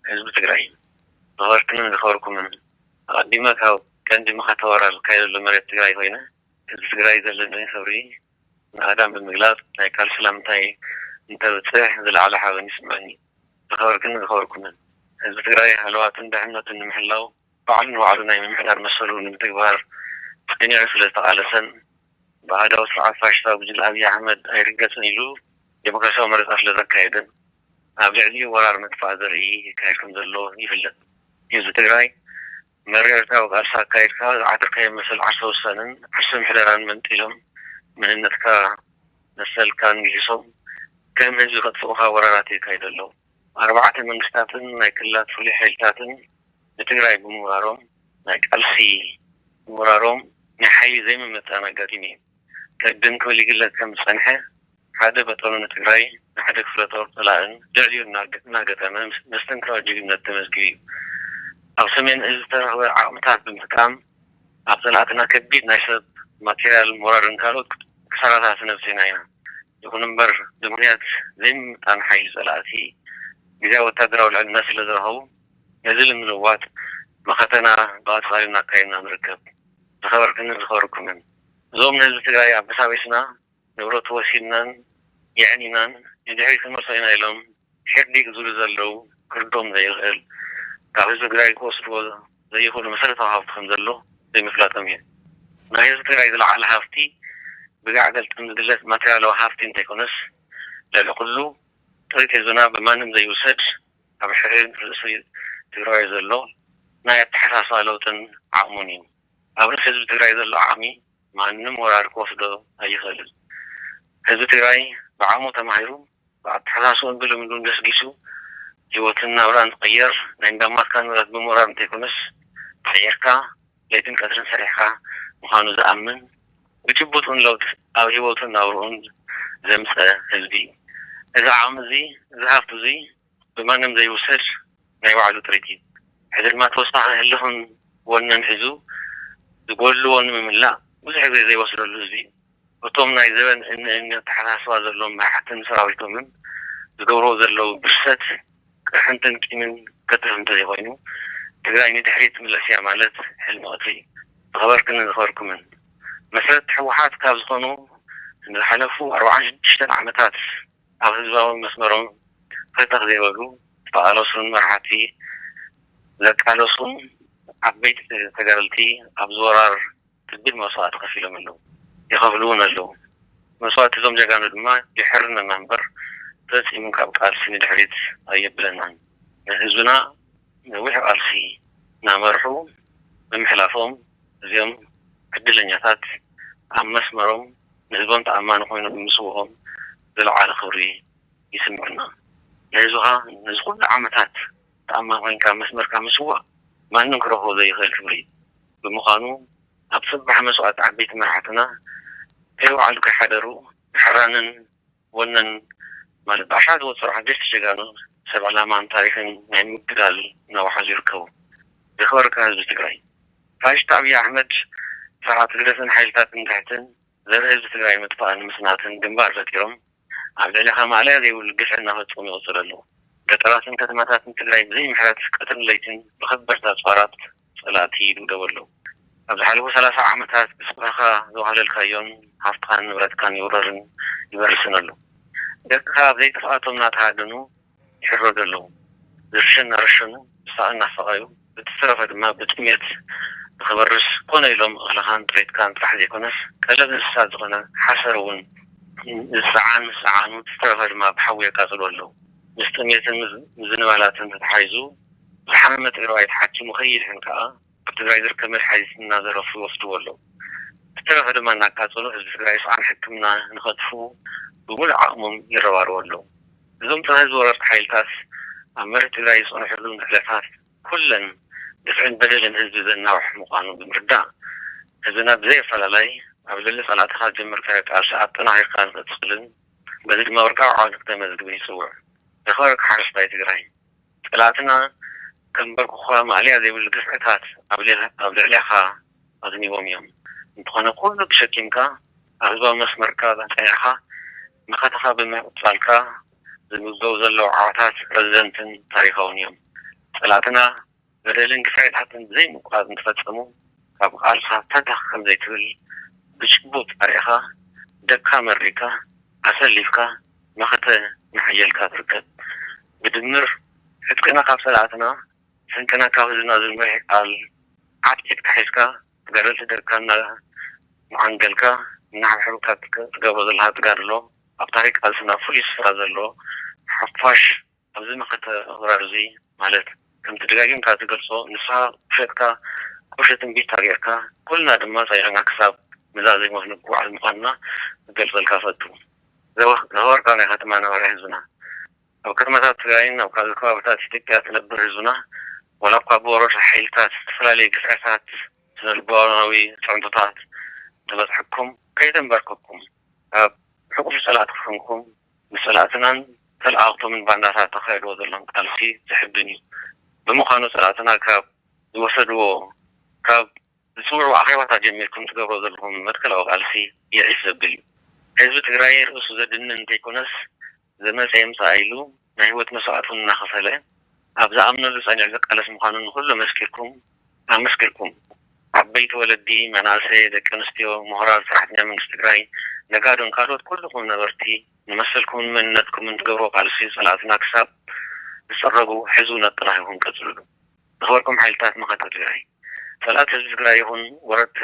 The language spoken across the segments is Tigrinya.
ህዝቢ ትግራይ፣ ዝኸበርክንን ዝኸበርኩምን፣ ኣቐዲመ ካብ ቀንዲ መኸተ ወራር ዝካየደሉ መሬት ትግራይ ኮይነ፣ ህዝቢ ትግራይ ዘለኒ ክብሪ ንኣዳም ብምግላጽ፣ ናይ ቃል ሰላምታይ እንተብጽሕ ዝለዓለ ሓበን ይስምዐኒ። ዝኸበርክንን ዝኸበርኩምን፣ ህዝቢ ትግራይ ሃለዋትን ድሕነቱን ንምሕላው፣ ባዕሉ ንባዕሉ ናይ ምምሕዳር መሰሉ ንምትግባር ጸኒዑ ስለ ዝተቓለሰን፣ ብኣሃዳዊ ስርዓት ፋሽስታዊ ጉጅለ ኣብይ ኣሕመድ ኣይርገጽን ኢሉ ዴሞክራሲያዊ መረጻ ስለ ዘካየደን፣ ኣብ ልዕሊኡ ወራር ምጥፋእ ዘርኢ ይካየድ ከም ዘሎ ይፍለጥ። ህዝቢ ትግራይ፣ መሪር ህዝባዊ ቃልሲ ኣካይድካ ዝዓተርካዮ መሰል ዓርሰ ውሳነን ዓርሰ ምሕደራን መንጢሎም፣ መንነትካ መሰልካን ግሂሶም፣ ከም ህዝቢ ከጥፍኡኻ ወራራት የካይዱ ኣለዉ። ኣርባዕተ መንግስታትን ናይ ክልላት ፍሉይ ሓይልታትን ንትግራይ ብምውራሮም፣ ናይ ቃልሲ ምውራሮም ናይ ሓይሊ ዘይምምጥጣን ኣጋጢሙ እዩ። ቅድም ክብል ይግለጽ ከም ዝጸንሐ፣ ሓደ በጠሎ ንትግራይ ንሓደ ክፍለ ጦር ጸላእን ልዕሊኡ እናገ-፣ እናገጠመ መስተንክራዊ ጅግንነት ተመዝጊቡ እዩ። ኣብ ሰሜን እዝ ዝተረኽበ ዓቕምታት ብምጥቃም፣ ኣብ ጸላእትና ከቢድ ናይ ሰብ፣ ማቴርያል፣ ሞራልን ካልኦት ክሳራታት ነብሲና ኢና። ይኹን እምበር፣ ብምኽንያት ዘይምምጣን ሓይሊ ጸላእቲ ግዝያዊ ወታደራዊ ልዕልነት ስለ ዝረኸቡ፣ ነዚ ንምልዋጥ መኸተና ብቐጻሊ እናካየድና ንርከብ። ዝኸበርክንን ዝኸበርኩምን፣ እዞም ንህዝቢ ትግራይ ኣበሳቢስና፣ ንብረቱ ወሲድናን የዕኒናን ንድሕሪት ክንመልሶ ኢና ኢሎም ሕርዲግ ዝብሉ ዘለዉ፣ ክርዶም ዘይኽእል፣ ካብ ህዝቢ ትግራይ ክወስድዎ ዘይኽእሉ መሰረታዊ ሃፍቲ ከም ዘሎ ዘይምፍላጦም እዩ። ናይ ህዝቢ ትግራይ ዝለዓለ ሃፍቲ ብጋዕ ገልጠም ዝግለጽ ማቴርያላዊ ሃፍቲ እንተይኮነስ፣ ልዕሊ ኩሉ ጥሪት ህዝብና ብማንም ዘይውሰድ፣ ኣብ ሕድሕድ ርእሲ ትግራዋይ ዘሎ ናይ ኣተሓሳስባ ለውጥን ዓቕሙን እዩ። ኣብ ርእሲ ህዝቢ ትግራይ ዘሎ ዓቕሚ ማንም ወራር ክወስዶ ኣይኽእልን። ህዝቢ ትግራይ ብዓቕሙ ተማሂሩ፣ ብኣተሓሳስባን ብልምዱን ገስጊሱ፣ ህይወትን ናብራን ዝቕየር፣ ናይ እንዳማትካ ንብረት ብምውራር እንተይኮነስ፣ ተቐይርካ ለይትን ቀትርን ሰሪሕካ ምዃኑ ዝኣምን፣ ብጭቡጥ እውን ለውጢ ኣብ ህይወቱን ናብርኡን ዘምፀ ህዝቢ እዩ። እዚ ዓቕሚ እዚ፣ እዚ ሃፍቲ እዚ ብማንም ዘይውሰድ ናይ ባዕሉ ጥሪት እዩ። ሕዚ ድማ ተወሳኺ ህልኽን ወነን ሒዙ ዝጎድልዎ ንምምላእ ብዙሕ ግዜ ዘይወስደሉ ህዝቢ እዩ። እቶም ናይ ዘበን እኒ እኒ ኣተሓሳስባ ዘለዎም መራሕትን ሰራዊቶምን ዝገብርዎ ዘለዉ ብርሰት፣ ቅርሕንትን ቂምን ከትርፍ እንተዘይኮይኑ፣ ትግራይ ንድሕሪት ትምለስ እያ ማለት ሕልሚ ቀትሪ እዩ። ዝኸበርክንን ዝኸበርኩምን፣ መስረቲ ህወሓት ካብ ዝኾኑ ንዝሓለፉ ኣርባዓን ሽዱሽተን ዓመታት ኣብ ህዝባዊ መስመሮም ፈተኽ ዘይበሉ ዝተቓለሱን መራሕቲ ዘቃለሱን ዓበይቲ ተጋደልቲ ኣብዚ ወራር ከቢድ መስዋእቲ ከፊሎም ኣለዉ፣ ይኸፍሉ እውን ኣለዉ። መስዋእቲ እዞም ጀጋኑ ድማ የሕርነና እምበር ፈጺሙ ካብ ቃልሲ ንድሕሪት ኣየብለናን። ንህዝብና ነዊሕ ቃልሲ እናመርሑ ብምሕላፎም፣ እዚኦም ዕድለኛታት ኣብ መስመሮም ንህዝቦም ተኣማኒ ኮይኖም ብምስውኦም ዝለዓለ ክብሪ ይስምዐና። ንህዝብኻ ነዚ ኩሉ ዓመታት ተኣማኒ ኮይንካ ኣብ መስመርካ ምስዋእ ማንም ክረኽቦ ዘይኽእል ክብሪ እዩ። ብምዃኑ ኣብ ጽባሕ መስዋእቲ ዓበይቲ መራሕትና ከይወዓሉ ከይሓደሩ ብሕራንን ወነን ማለት ብኣሽሓት ዝቑጸሩ ዓበይቲ ጀጋኑ ሰብ ዕላማን ታሪኽን ናይ ምግዳል እናወሓዙ ይርከቡ። ዝኸበርካ ህዝቢ ትግራይ፣ ፋሽስት ኣብይ ኣሕመድ ስርዓት ህግደፍን ሓይልታት ንታሕትን ዘርኢ ህዝቢ ትግራይ ምጥፋእን ምስናትን ግንባር ፈጢሮም ኣብ ልዕሊኻ ማእለያ ዘይብሉ ግፍዒ እናፈጸሙ ይቕጽሉ ኣለዉ። ገጠራትን ከተማታትን ትግራይ ብዘይ ምሕረት ቀትርን ለይትን ብኸበድቲ ኣጽዋራት ጸላእቲ ይድብደቡ ኣለዉ። ኣብ ዝሓለፉ ሰላሳ ዓመታት ብፍቕርኻ ዘዋህለልካዮን ሃፍትኻን ንብረትካን ይውረርን ይበርስን ኣሎ። ደቅኻ ኣብ ዘይጥፍኣቶም እናተሃደኑ ይሕረዱ ኣለዉ። ዝርሸን እናረሸኑ፣ ዝሳቐ እናሳቐዩ፣ ብዝተረፈ ድማ ብጥሜት ንኽበርስ ኮነ ኢሎም እኽልኻን ጥሪትካን ጥራሕ ዘይኮነስ ቀለብ እንስሳት ዝኾነ ሓሰር እውን ዝፀዓን ምስ ፀዓኑ፣ ዝተረፈ ድማ ብሓዊ የቃፅሉ ኣለዉ። ምስ ጥሜትን ምስ ምዝንባላትን ተተሓሒዙ ዝሓመመ ትግራዋይ ተሓኪሙ ከይድሕን ከዓ ኣብ ትግራይ ዝርከብ መድሓኒት እናዘረፉ ይወስድዎ ኣለዉ። ዝተረፈ ድማ እናቃፀሉ ህዝቢ ትግራይ ስቓን ሕክምና ንኸጥፍኡ ብምሉእ ዓቕሞም ይረባረቡ ኣለዉ። እዞም ፀረ ህዝቢ ወረርቲ ሓይልታት ኣብ መሬት ትግራይ ዝፀንሕሉ ንጥፈታት ኩለን ግፍዕን በደልን ህዝቢ ዘናውሕ ምዃኑ ብምርዳእ፣ ህዝብና ብዘይ ኣፈላላይ ኣብ ልዕሊ ፀላእትኻ ዝጀመርካዮ ቃልሲ ኣጠናኺርካ ንኽትቕፅልን በዚ ድማ ወርቃዊ ዓወት ንክተመዝግብን ይፅውዕ። ዝኸበርካ ሓረስታይ ትግራይ፣ ጸላእትና ከንበርክኹኻ ማእለያ ዘይብሉ ግፍዕታት ኣብ ልዕ-፣ ኣብ ልዕሌኻ ኣዝኒቦም እዮም። እንተኾነ ኩሉ ተሸኪምካ ኣብ ህዝባዊ መስመርካ ጸኒዕካ መኸተኻ ብምቕጻልካ ዝምዝገቡ ዘለዉ ዓወታት ረዘንትን ታሪኻውን እዮም። ጸላእትና በደልን ግፍዕታትን ዘይምቁራጽ እንተፈጸሙ፣ ካብ ቃልሳ ፈታኽ ከም ዘይትብል ብጭቡጥ ኣርኢኻ፣ ደካ መሪካ፣ ኣሰሊፍካ፣ መኸተ እናሓየልካ ትርከብ። ብድምር፣ ዕጥቅና ካብ ጸላእትና፣ ስንቅና ካብ ህዝብና ዝመርሕ ቃል ዓትዒትካ ሒዝካ፣ ተጋደልቲ ደቅካ እናዓንገልካ፣ እናሓብሐብካ ትገ-፣ ትገብሮ ዘለኻ ተጋድሎ፣ ኣብ ታሪኽ ቃልስና ፍሉይ ስፍራ ዘለዎ ሓፋሽ ኣብዚ መኸተ ወራር እዚ፣ ማለት ከምቲ ደጋጊምካ ትገልጾ፣ ንስኻ ቁሸትካ ቁሸት እምቢታ ጌርካ፣ ኩልና ድማ ጸኒዕና ክሳብ መዛዘሚ ክንጓዓዝ ምዃንና ክገልጸልካ እፈቱ። ዘወ-፣ ዘወርቃ ናይ ከተማ ነባሪ ህዝብና። ኣብ ከተማታት ትግራይን ኣብ ካልእ ከባቢታት ኢትዮጵያ ትነብር ህዝብና፣ ዋላ እኳ ብወረርቲ ሓይልታት ዝተፈላለየ ግፍዕታት፣ ስነ-ልቦናዊ ጽዕንቶታት ተበጽሐኩም፣ ከይተንበርከኩም፣ ካብ ሕቑፊ ጸላእቲ ኮንኩም፣ ንጸላእትናን ተለኣኽቶምን ባንዳታት ተኻይድዎ ዘለኹም ቃልሲ ዘሕብን እዩ። ብምዃኑ፣ ጸላእትና ካብ ዝወሰድዎ፣ ካብ ዝጽውዕዎ ኣኼባታት ጀሚርኩም ትገብሮ ዘለኹም መትከላዊ ቃልሲ የዒስ ዘብል እዩ። ህዝቢ ትግራይ ርእሱ ዘድንን እንተይኮነስ፣ ዝመጸ ይምጻእ ኢሉ ናይ ህይወት መስዋእቲ እውን እናኸፈለ ኣብ ዝኣምነሉ ጸኒዑ ዝቃለስ ምዃኑ ንኹሉ መስኪርኩም፣ ኣመስኪርኩም። ዓበይቲ ወለዲ፣ መናእሰይ፣ ደቂ ኣንስትዮ፣ ምሁራት፣ ሰራሕተኛ መንግስቲ ትግራይ፣ ነጋዶን ካልኦት ኩልኹም ነበርቲ ንመሰልኩምን መንነትኩምን ትገብርዎ ቃልሲ ጸላእትና ክሳብ ዝጽረጉ ሕዚ እውን ኣጠናኺርኩም ቀጽልሉ። ዝኸበርኩም ሓይልታት መኸተ ትግራይ፣ ጸላእቲ ህዝቢ ትግራይ ይኹን ወረርቲ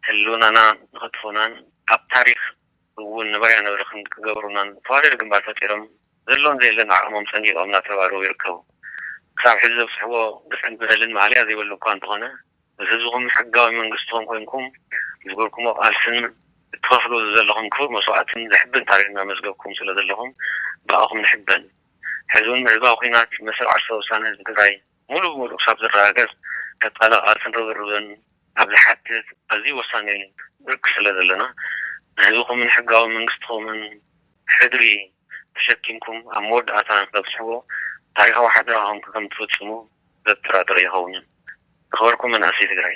ህልውናና ንኸጥፉናን ኣብ ታሪኽ እውን ንበርያ ንብርኽን ክገብሩናን ተዋደድ ግንባር ፈጢሮም ዘሎን ዘየለን ዓቕሞም ጸንቂቖም እናተባረሩ ይርከቡ። ክሳብ ሕዚ ዘብጽሕዎ ግፍዕን በደልን ማእለያ ዘይብሉ እኳ እንተኾነ፣ ምስ ህዝብኹም ሕጋዊ መንግስትኹም ኮይንኩም ዝገብርኩሞ ቃልስን እትኸፍሉ ዘለኹም ክቡር መስዋእትን ዘሕብን ታሪኽ እናመዝገብኩም ስለ ዘለኹም ብኣኹም ንሕበን። ሕዚ እውን ብህዝባዊ ኲናት መሰል ዓርሰ ውሳነ ህዝቢ ትግራይ ሙሉ ብሙሉ ክሳብ ዝረጋገጽ ቀጻሊ ቃልስን ርብርብን ኣብ ዝሓትት ኣዝዩ ወሳኒ ብርኪ ስለ ዘለና፣ ንህዝብኹምን ሕጋዊ መንግስትኹምን ሕድሪ ተሸኪምኩም ኣብ መወዳእታ ንክተብጽሕዎ ታሪኻዊ ሓደራኹም ከም ትፍጽሙ ዘጠራጥር ኣይኸውንን። ዝኸበርኩም መናእሰይ ትግራይ፣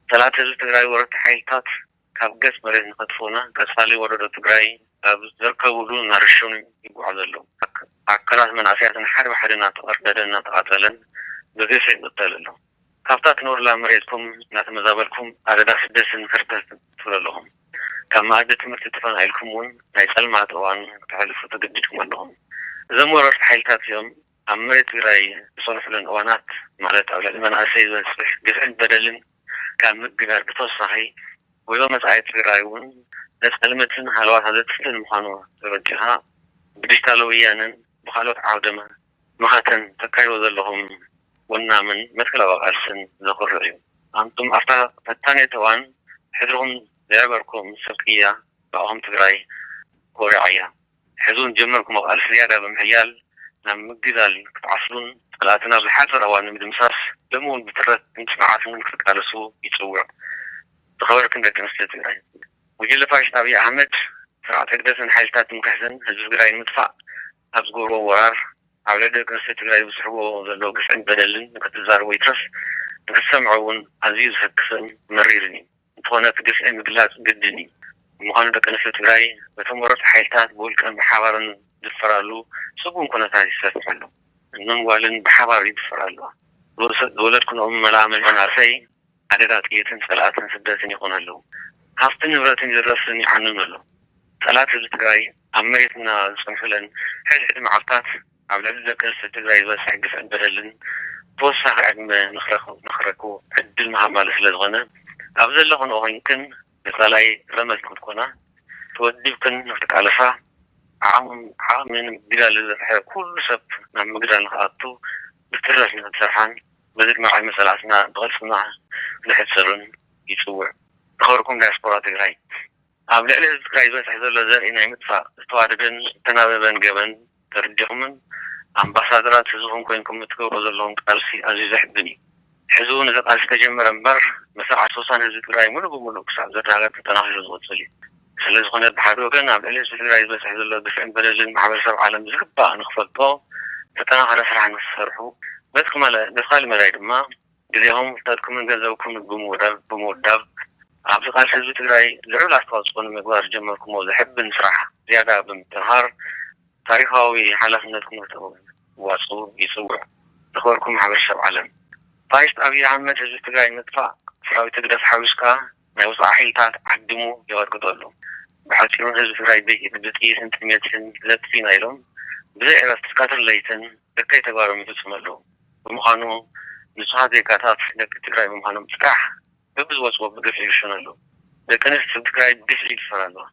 ጸላእቲ ህዝቢ ትግራይ ወረርቲ ሓይልታት ካብ ገጽ መሬት ንኸጥፍኡና ቀጻሊ ወለዶ ትግራይ ኣብ ዘርከብሉ እናረሸኑ ይጓዓዙ ኣለዉ። ኣክ-፣ ኣካላት መናእሰያትን ሓደ ብሓደ እናተቐርደደን እናተቓጸለን ብግፍዒ ይቕተል ኣሎ። ካብታ ትነብሩላ መሬትኩም እናተመዛበልኩም ኣደዳ ስደትን ህርደትን ትብሉ ኣለኹም። ካብ መኣዲ ትምህርቲ ተፈናቒልኩም እውን ናይ ጸልማት እዋን ክተሕልፉ ተገዲድኩም ኣለኹም። እዞም ወረርቲ ሓይልታት እዚኦም ኣብ መሬት ትግራይ ዝጸንሑለን እዋናት፣ ማለት ኣብ ልዕሊ መናእሰይ ዝበጽሕ ግፍዕን በደልን ካብ ምግዳል ብተወሳኺ፣ ጉዕዞ መጻኢ ትግራይ እውን ዘጸልምትን ሃለዋት ዘጥፍእን ምዃኑ ተረዲእኻ፣ ብዲጂታል ወያነን ብኻልኦት ዓውደ መኸተን ተካይዶ ዘለኹም ወናምን መትከላዊ ቃልስን ዘኹርዕ እዩ። ኣንቱም ኣብታ ፈታኒት እዋን ሕድርኹም ዘዕበርኩም ሰብ ቅያ ብኣኹም ትግራይ ኮሪዓ እያ። ሕዚ እውን ጀመርኩሞ ቃልሲ ዝያዳ ብምሕያል ናብ ምግዳል ክትዓስሉን ጸላእትና ብዝሓጸረ እዋን ንምድምሳስ ሎሚ እውን ብትረት ንጽንዓትን ክትቃለሱ ይጽውዕ። ዝኸበርክን ደቂ ኣንስትዮ ትግራይ፣ ጉጅለ ፋሽስት ኣብይ ኣሕመድ ስርዓት ህግደፍን ሓይልታት ትምክሕትን ህዝቢ ትግራይ ንምጥፋእ ኣብ ዝገብርዎ ወራር ኣብ ልዕሊ ደቂ ኣንስትዮ ትግራይ ዝብፅሕዎ ዘሎ ግፍዕን በደልን ንክትዛረቦ ይትረፍ ንክትሰምዖ እውን ኣዝዩ ዘሰክፍን መሪርን እዩ። እንተኾነ እቲ ግፍዒ ምግላፅ ግድን እዩ። ንምዃኑ ደቂ ኣንስትዮ ትግራይ በቶም ወረርቲ ሓይልታት ብውልቀን ብሓባርን ዝድፈራሉ ስጉም ኩነታት ይሰፍሕ ኣሎ። እኖም ጓልን ብሓባር ይድፈራ ኣለዋ። ዝወሰ-፣ ዝወለድክንኦም መላእ መናእሰይ ኣደዳ ጥይትን ጸላእትን ስደትን ይኾኑ ኣለዉ። ሃፍትን ንብረትን ይዝረፍን ይዓኑን ኣሎ። ጸላእቲ ህዝቢ ትግራይ ኣብ መሬትና ዝጸንሑለን ሕድሕድ መዓልታት ኣብ ልዕሊ ደቂ ኣንስትዮ ትግራይ ዝበጽሕ ግፍዕን በደልን ተወሳኺ ዕድመ ንኽረኽ-፣ ንኽረክቡ ዕድል ምሃብ ማለት ስለ ዝኾነ፣ ኣብ ዘለኽንኦ ኮይንክን ንጸላኢ ረመጽ ንክትኮና፣ ተወዲብክን ንክትቃለሳ፣ ዓቕሚ፣ ዓቕሚ ንምግዳል ዝበጽሐ ኩሉ ሰብ ናብ ምግዳል ንክኣቱ ብትረት ንክትሰርሓን፣ በዚ ድማ ዕድመ ጸላእትና ብቕልጽምና ክነሕጽርን ይጽውዕ። ዝኸበርኩም ዳያስፖራ ትግራይ፣ ኣብ ልዕሊ ህዝቢ ትግራይ ዝበጽሕ ዘሎ ዘርኢ ናይ ምጥፋእ ዝተዋደደን ዝተናበበን ገበን ተረዲኹምን ኣምባሳደራት ህዝብኹም ኮይንኩም እትገብሩ ዘለኹም ቃልሲ ኣዝዩ ዘሕብን እዩ። ሕዚ እውን እዚ ቃልሲ ተጀመረ እምበር፣ መሰል ዓርሰ ውሳነ ህዝቢ ትግራይ ሙሉእ ብሙሉእ ክሳብ ዝረጋገጽ ተጠናኺሩ ዝቕጽል እዩ። ስለ ዝኾነ፣ ብሓደ ወገን ኣብ ልዕሊ ህዝቢ ትግራይ ዝበጽሕ ዘሎ ግፍዕን በደልን ማሕበረሰብ ዓለም ብዝግባእ ንክፈልጦ ዝተጠናኸረ ስራሕ ንክትሰርሑ፣ በቲ ክመለ-፣ በቲ ካሊእ መዳይ ድማ ግዜኹም፣ ፍልጠትኩምን ገንዘብኩምን ብምውዳብ፣ ብምውዳብ ኣብዚ ቃልሲ ህዝቢ ትግራይ ልዑል ኣስተዋፅኦ ንምግባር ዝጀመርኩሞ ዘሕብን ስራሕ ዝያዳ ብምጥንኻር ታሪኻዊ ሓላፍነትኩም ክትዋፅኡ ይፅውዕ። ዝኸበርኩም ማሕበረሰብ ዓለም። ፋሽስት ኣብይ ኣሕመድ ህዝቢ ትግራይ ምጥፋእ ሰራዊት ህግደፍ ሓዊስካ ናይ ወፃኢ ሓይልታት ዓዲሙ የቐጥቅጠሉ። ብሓፂሩ ህዝቢ ትግራይ ብኢድ ብጥይትን ጥሜትን ለጥፊና ኢሎም ብዘይ ዕረፍቲ ቀትርን ለይትን እከይ ተግባሮም ይፍፅሙ ኣለዉ። ብምዃኑ ንፁሃት ዜጋታት ደቂ ትግራይ ብምዃኖም ጥራሕ በብዝወፅዎ ብግፍዒ ይርሸኑ ኣለዉ። ደቂ ኣንስትዮ ትግራይ ብግፍዒ ይድፈራ ኣለዋ።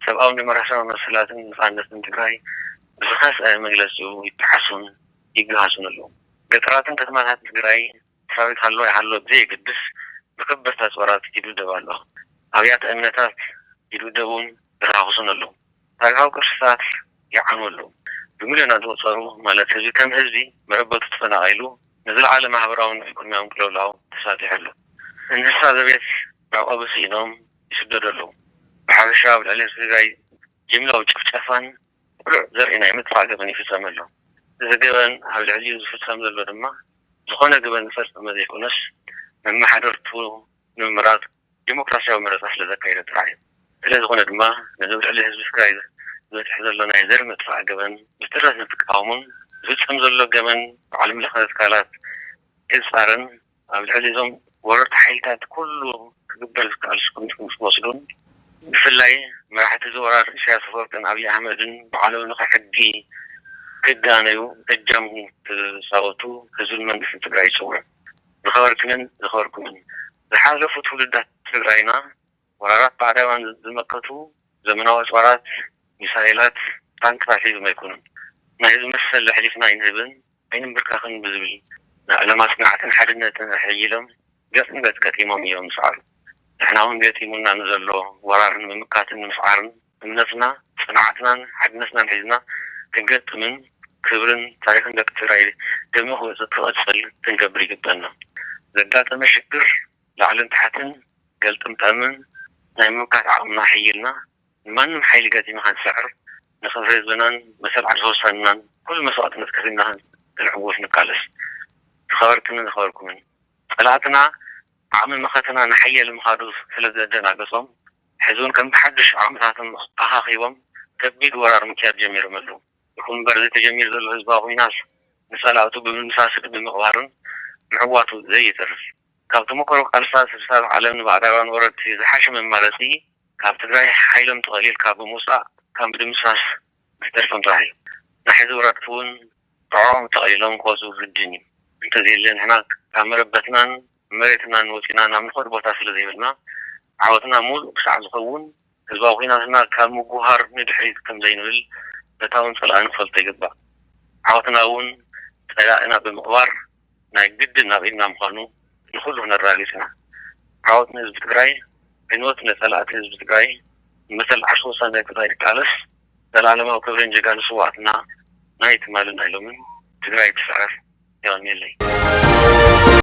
ሰብኣውን ዲሞክራሲያዊ መሰላትን ነፃነትን ትግራይ ብዝኸፍአ መግለፂኡ ይጠሓሱን ይገሃሱን ኣለዉ። ገጠራትን ከተማታትን ትግራይ ሰራዊት ሃለወ ኣይሃለወ ብዘየገድስ ብከበድቲ ኣፅዋራት ይድብደብ ኣሎ። ኣብያተ እምነታት ይድብደቡን ይረኻኽሱን ኣለዉ። ታሪኻዊ ቅርስታት ይዓኑ ኣለዉ። ብሚልዮናት ዝቑፀሩ ማለት ህዝቢ ከም ህዝቢ መረበቱ ተፈናቒሉ ንዝለዓለ ማሕበራውን ኢኮኖሚያውን ቅልውላው ተሳጢሑ ኣሎ። እንስሳ ዘቤት መዕቆቢ ስኢኖም ይስደዱ ኣለዉ። ብሓፈሻ ኣብ ልዕሊ ህዝቢ ትግራይ ጅምላዊ ጭፍጨፋን ቅሉዕ ዘርኢ ናይ ምጥፋእ ገበን ይፍፀም ኣሎ። እዚ ገበን ኣብ ልዕሊኡ ዝፍፀም ዘሎ ድማ ዝኾነ ገበን ዝፈፀመ ዘይኮነስ መመሓደርቱ ንምምራፅ ዲሞክራሲያዊ መረፃ ስለ ዘካየደ ጥራሕ እዩ። ስለ ዝኾነ ድማ ነዚ ኣብ ልዕሊ ህዝቢ ትግራይ ዝበፅሕ ዘሎ ናይ ዘር ምጥፋእ ገበን ብትረት ንክቃወሙን ዝፍፀም ዘሎ ገበን ብዓለም ለኸ ትካላት ክፃረን ኣብ ልዕሊ እዞም ወረርቲ ሓይልታት ኩሉ ክግበር ዝከኣል ስጉምቲ ክወስዱን ብፍላይ መራሕቲ እዚ ወራር ኢሳያስ ኣፈወርቅን ኣብይ ኣሕመድን ብዓለም ለኸ ሕጊ ክዳነዩ እጃም ክፃወቱ ህዝብን መንግስትን ትግራይ ይፅውዕ። ዝኸበርክንን ዝኸበርኩምን ዝሓለፉ ትውልዳት ትግራይና ወራራት ባዕዳውያን ዝመከቱ ዘመናዊ ኣፅዋራት፣ ሚሳይላት፣ ታንክታት ሒዞም ኣይኮኑን። ናይ ህዝቢ መሰል ኣሕሊፍና ኣይንህብን ኣይንንብርካኽን ብዝብል ናይ ዕላማ ፅንዓትን ሓድነትን ኣሐይሎም ገፅ ንገፅ ገጢሞም እዮም ዝሰዓሩ። ንሕና እውን ገጢሙና ንዘሎ ወራር ንምምካትን ንምስዓርን እምነትና፣ ፅንዓትናን ሓድነትናን ሒዝና ክንገጥምን ክብርን ታሪኽን ደቂ ትግራይ ደሚቑ ክቕፅል ክንገብር ይግበና። ዘጋጠመ ሽግር ላዕልን ታሕትን ገልጥምጠምን ናይ ምምካት ዓቕምና ኣሐይልና ንማንም ሓይሊ ገጢምና ክንስዕር ንኽብሪ ህዝብናን መሰል ዓርሰ ውሳንናን ኩሉ መስዋእትነት ከፊልና ክንዕወት ንቃለስ። ዝኸበርክንን ዝኸበርኩምን ፀላእትና ዓቕሚ መኸተና እናሓየለ ምኻዱ ስለ ዘደናገፆም ሕዚ እውን ከም ብሓዱሽ ዓቕምታቶም ኣኻኺቦም ከቢድ ወራር ምክያድ ጀሚሮም ኣለዉ። ይኹን እምበር እዚ ተጀሚሩ ዘሎ ህዝባዊ ኲናት ንፀላእቱ ብምድምሳስን ብምቕባርን ምዕዋቱ ዘየተርፍ ካብ ተመክሮ ቃልስታት ስሳብ ዓለም ንባዕዳውያን ወረርቲ ዝሓሸ መማረፂ ካብ ትግራይ ሓይሎም ተቐሊልካ ብምውፃእ ካብ ምድምሳስ ዝተርፎም ጥራሕ እዩ። ናይ ሕዚ ወረርቲ እውን ጥዕኦም ተቐሊሎም ክወፁ ግድን እዩ። እንተዘየለ ንሕና ካብ መረበትናን መሬትናን ወፂና ናብ ንኸድ ቦታ ስለ ዘይብልና ዓወትና ሙሉእ ክሳዕ ዝኸውን ህዝባዊ ኲናትና ካብ ምጉሃር ንድሕሪት ከም ዘይንብል ፈታውን ፀላእን ክፈልጦ ይግባእ። ዓወትና እውን ፀላእና ብምቕባር ናይ ግድን ናብ ኢድና ምዃኑ ንኹሉ ክነረጋግፅ ኢና። ዓወት ንህዝቢ ትግራይ፣ ዕንወት ንፀላእቲ ህዝቢ ትግራይ፣ ንመሰል ዓርሰ ውሳነ ትግራይ ክቃለስ ዘላለማዊ ክብርን ጀጋኑ ስውኣትና ናይ ትማልን ናይ ሎምን ትግራይ ትስዕር። የቐንየለይ።